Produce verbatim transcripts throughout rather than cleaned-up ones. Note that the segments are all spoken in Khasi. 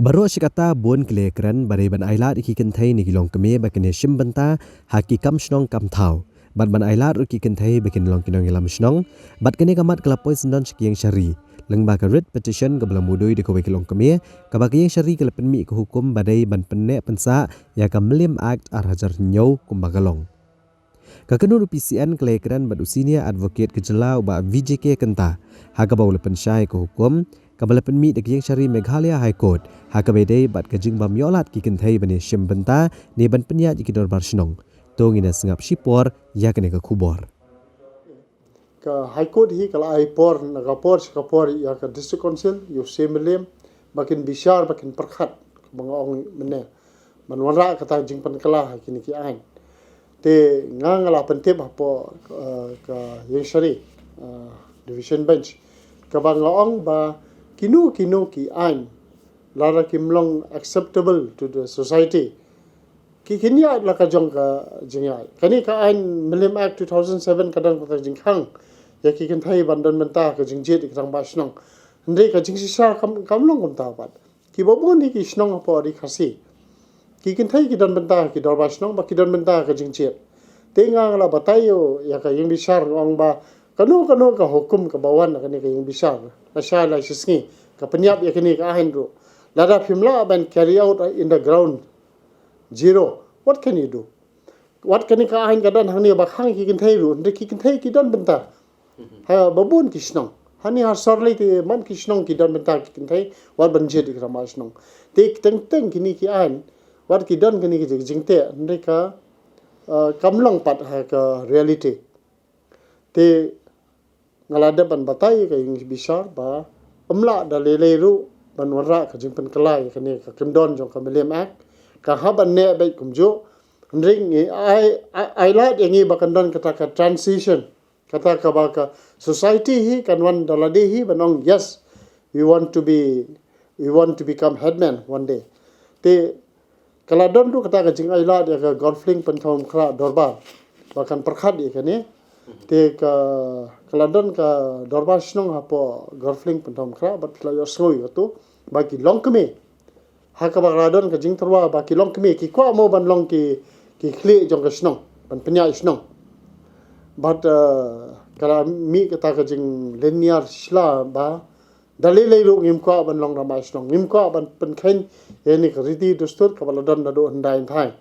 Baroh shi katta bun ki la kren ba dei ban ailad ïa ki kynthei ne ki longkmie ba kin ïashim bynta ha ki kam shnong kam thaw, bad ban ailad ruh ki kynthei ba kin long ki nongïalam shnong. Bad kane ka mat ka la poi syndon sha ka ïing shari lyngba ka writ petition kaba la mudui da kawei ka longkmie, kaba ka ïing shari ka la pynmih ka hukum ba dei ban pynneh pynsah ïa ka Mylliem Act ar hajar hynñiew kumba ka long. Ka kynhun u P C N ka la kren bad u senior advocate ka jylla u Bah V J K Kynta, ha kaba u la pynshai ka hukum kaba la pynmih da ka ïing shari Meghalaya High Court, ha kaba ïadei bad ka jingbym ïoh lad ki kynthei ban ïashim bynta ne ban pynïaid ïa ki dorbar shnong. To ngin ïa sngap shipor ïa kane ka khubor. Ka High Court hi ka la ai por na ka por sha ka por ïa ka District Council, ïa u Seng Mylliem, ba kin bishar, ba kin pyrkhat, ba nga ong mynne, ban wanrah kata ka jingpynkylla ha kine ki aiñ. Te nga, nga la pyntip hapoh, eh, ka ïing shari, eh, Division Bench, kaba nga ong ba kino kino ki aiñ, lada kim long acceptable to the society, ki kin ïaid la ka jong ka jingïaid. Kane ka aiñ Mylliem Act two thousand seven ka don kata ka jingkhang ïa ki kynthei ban don bynta ka jingjied ïa ki rangbah shnong. Hynrei ka jingshisha kam, kam long kumta pat. Kiba bun hi ki shnong hapoh ri Khasi, ki kynthei ki don bynta ki dorbar shnong, ba ki don bynta ka jingjied. Te nga, nga la batai ïa ka ïing bishar, nga ong ba kano kano ka hukum kaba wan na kane ka ïing bishar, la shai la shisngi, ka pynïap ïa kane ka aiñ ruh, lada phim lah ban carry out in the ground zero, what can you do? Wat kane ka aiñ ka don hangne ba khang ki kynthei ruh, hynrei ki kynthei ki don bynta ha ba bun ki shnong. Hangne ha Sorlei te man ki shnong ki don bynta ki kynthei wat ban jied ïa ki rangbah shnong. Te teng teng kine ki aiñ, wat ki don kine ki jing, jingteh, hynrei ka, eh, kam long pat ha ka reality. Te nga la dep ban batai ïa ka ïing bishar ba ym lah da lei lei ruh ban wanrah ka jingpynkylla ïa kane ka kyndon jong ka Mylliem Act. Ka hap ban neh beit kumjuh. Hynrei ngi ai, ai, ailad ïa ngi ba kan don kata ka transition, kata kaba ka society hi kan wan da lade hi ban ong, yes, we want to be, we want to become headman one day. Te ka la don ruh kata ka jingailad ïa ka Golfling Pynthorumkhrah Dorbar ba kan pyrkhat ïa kane. Te ka, ka la don ka dorbar shnong hapoh Golfling Pynthorumkhrah, bad phi la ïohsngew ïa kato, ba ki longkmie, ha kaba ka la don ka jingtyrwa ba ki longkmie ki kwah mo ban long ki, ki khlieh jong ka shnong, ban pynïaid shnong. Bad, eh, ka la mih kata ka jinglynñiar shla ba da lei lei ruh ngim kwah ban long rangbah shnong, ngim kwah ban pynkheiñ ïa kane ka riti dustur kaba la don naduh hyndai hynthai.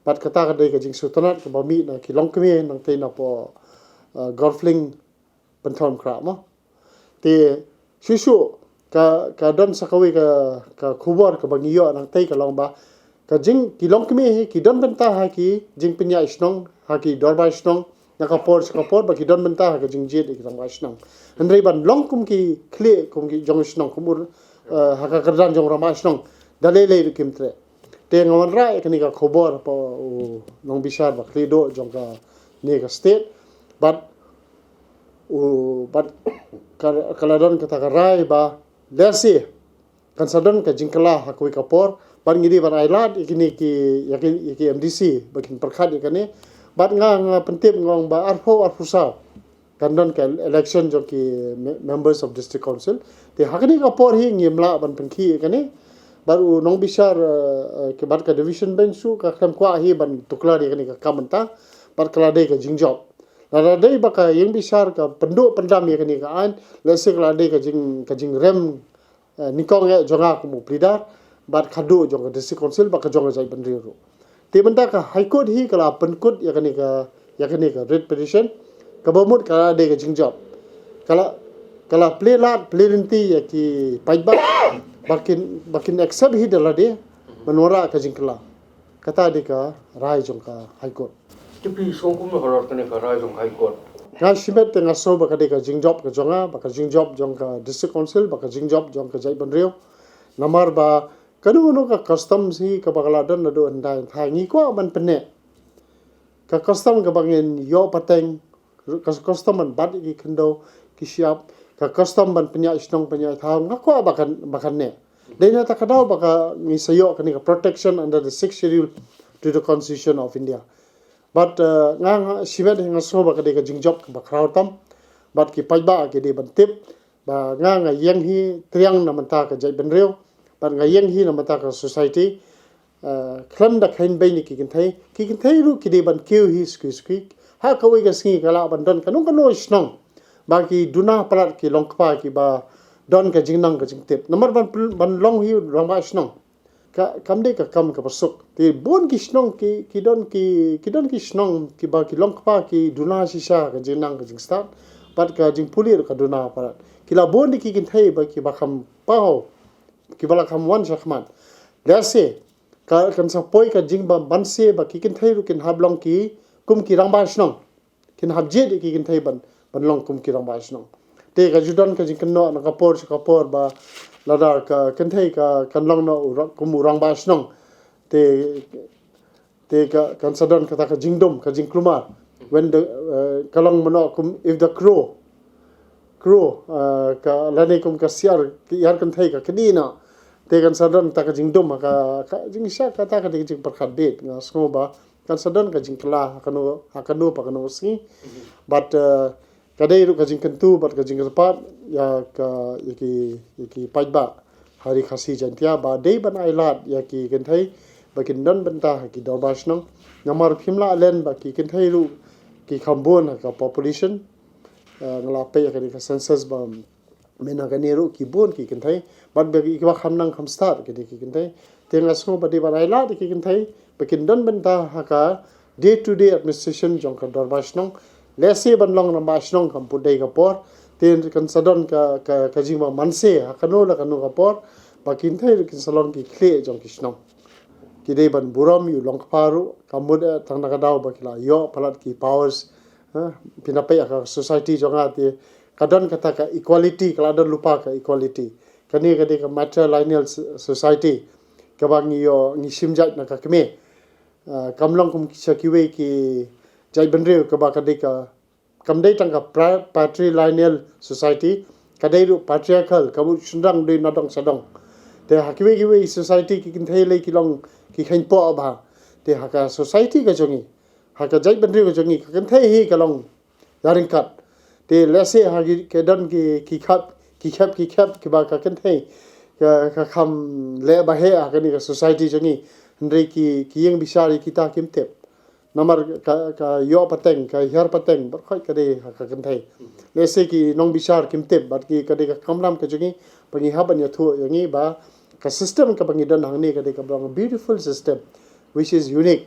Bad kata ka dei ka jingsngewtynnat kaba mih na ki longkmie nangtei napoh, eh, Golfling Pynthorumkhrah mo. Te shuh shuh ka, ka don sa kawei ka, ka khubor kaba ngi ïoh nangtei ka long ba ka jing, ki longkmie hi ki don bynta ha ki jingpynïaid shnong, ha ki dorbar shnong, na ka por sha ka por, ba ki don bynta ha ka jingjied ïa ki rangbah shnong. Hynrei ban long kum ki khlieh, kum ki jong shnong, kum ur, eh, ha ka kyrdan jong rangbah shnong, da lei lei ruh kim treh. Te nga wanrah ïa kane ka khubor hapoh u nongbishar ba khlieh duh jong kane ka state. Bad u, bad ka, ka la don kata ka rai ba lehse kan sa don ka jingkylla ha kawei ka por, bad ngi dei ban ailad ïa kine ki, ïa ki, ïa ki M D C ba kin pyrkhat ïa kane. Bad nga, nga pyntip nga ong ba arphew arphew saw kan don ka election jong ki me-, members of District Council. Te ha kane ka por hi ngim lah ban pynkhih ïa kane. Bad u nongbishar, eh, eh, ki, bad ka Division Bench ruh ka khlem kwah hi ban tuklar ïa kane ka kam mynta. Bad ka la dei ka jingjop. Lada dei ba ka ïing bishar ka pynduh pyndam ïa kane ka aiñ, lehse ka la dei ka jing, ka jingrem, eh, nyngkong eh jong nga kum u pleader, bad ka duh jong ka District Council, bad ka jong ka jaitbynriew ruh. Te mynta ka High Court hi ka la pynkut ïa kane ka, ïa kane ka writ petition, kaba mut ka la dei ka jingjop. Ka la, ka la plie lad, plie lynti ïa ki paidbah, ba kin, ba kin accept hi da lade, ban wanrah ka jingkylla. Kata dei ka rai jong ka High Court. Te phi sngew kumno halor kane ka rai jong ka High Court? Nga shimet te nga sngew ba ka dei ka jingjop ka jong nga, ba ka jingjop jong ka District Council, ba ka jingjop jong ka jaitbynriew. Namar ba kano kano ka custom hi kaba ka la don naduh hyndai hynthai ngi kwah ban pynneh. Ka custom kaba ngin ïoh pateng, ka custom ban bat ïa ki khyndew ki shyiap, ka custom ban pynïaid shnong pynïaid thaw, nga kwah ba kan, ba kan neh. Dei na kata ka daw ba ka ngi sa ïoh kane ka protection under the sixth schedule to the Constitution of India. Bad, eh, nga, nga shimet nga sngew ba ka dei ka jingjop kaba khraw tam. Bad ki paidbah ki dei ban tip ba nga, nga ïeng hi triang na bynta ka jaitbynriew, Bad nga ïeng hi na bynta ka society, eh, khlem da kheiñ beiñ ïa ki kynthei, ki kynthei ruh ki dei ban kiew hi skui skui. Ha kawei ka sngi ka lah ban don kano kano shnong ba ki duna palat ki long kpa kiba don ka jingnang ka jingtip. Namar ban pl-, ban long hi rangbah shnong, ka, kam dei ka kam kaba suk. Te bun ki shnong ki, ki don ki, ki don ki shnong kiba ki long kpa ki duna shisha ka jingnang ka jingstad bad ka jingpule ruh ka duna palat. Ki la bun de ki kynthei ba kiba kham paw, kiba la kham wan shakhmat. Lehse ka, kan sa poi ka jingba banse ba ki kynthei ruh kin hap long ki kum ki rangbah shnong. Kin hap jied ïa ki kynthei ban, ban long kum ki rangbah shnong. Te ka ju don ka jingkynnoh na ka por sha ka por ba lada ka kynthei ka, kan long noh u ra-, kum u rangbah shnong, te, te ka, kan sa don kata ka jingdum, ka jingkulmar. When the, eh, ka long mynno kum if the crow, crow, eh, ka lane kum ka siar, ka ïar kynthei ka kdie noh, te kan sa don kata ka jingdum, ka, ka jingshisha kata ka dei ka jingpyrkhat beit. Nga sngew ba kan sa don ka jingkylla ha kano, ha kano pa kano ka sngi. Bad, eh, ka dei ruh ka jingkyntu bad ka jingkyrpad ïa ka, ïa ki, ïa ki paidbah ha Ri Khasi Jaiñtia ba dei ban ailad ïa ki kynthei ba kin don bynta ha ki dorbar shnong. Namar phim lah len ba ki kynthei ruh ki kham bun ha ka population. Eh, nga la peit ïa kane ka census ba mynta kane ruh ki bun ki kynthei bad ba ki, kiba kham nang kham stad ki dei ki kynthei. Te nga sngew ba dei ban ailad ïa ki kynthei ba kin don bynta ha ka day to day administration jong ka dorbar shnong. Lehse ban long rangbah shnong kam pat dei ka por. Te kan sa don ka, ka, ka jingba banse ha kano la kano ka por ba ki kynthei ruh kin sa long ki khlieh jong ki shnong. Ki dei ban burom ïa u long kpa ruh, ka mut, eh, tang na ka daw ba ki la ïoh palat ki powers. Ha, phin da peit ha ka society jong nga te ka don kata ka equality, ka la don lypa ka equality. Kane ka dei ka matrilineal s-, society kaba ngi ïoh, ngi shim jait na ka kmie. Ah, kam long kum sha kiwei ki jaitbynriew kaba ka dei ka, kam dei tang ka pra-, patrilineal society, ka dei ruh patriarchal, ka mut shynrang dei na dong sha dong. Te ha kiwei kiwei society ki kynthei lei ki long ki kheiñpoh bha. Te ha ka society ka jong ngi, ha ka jaitbynriew ka jong ngi, ka kynthei hi ka long ïaryngkat. Te lehse ha ki, ka don ki, ki khap, ki khep, ki khep kiba ka kynthei ka, ka kham leh ba heh ha kane ka society jong ngi. Hynrei ki, ki ïeng bishar ïa kita kim tip. Namar ka, ka ïoh pateng, ka hiar pateng, baroh khoit ka dei ha ka kynthei. Lehse ki nongbishar kim tip, bad ki, ka dei ka kamram ka jong ngi ba ngi hap ban ïathuh ïa ngi ba ka system kaba ngi don hangne ka dei kaba long beautiful system, which is unique.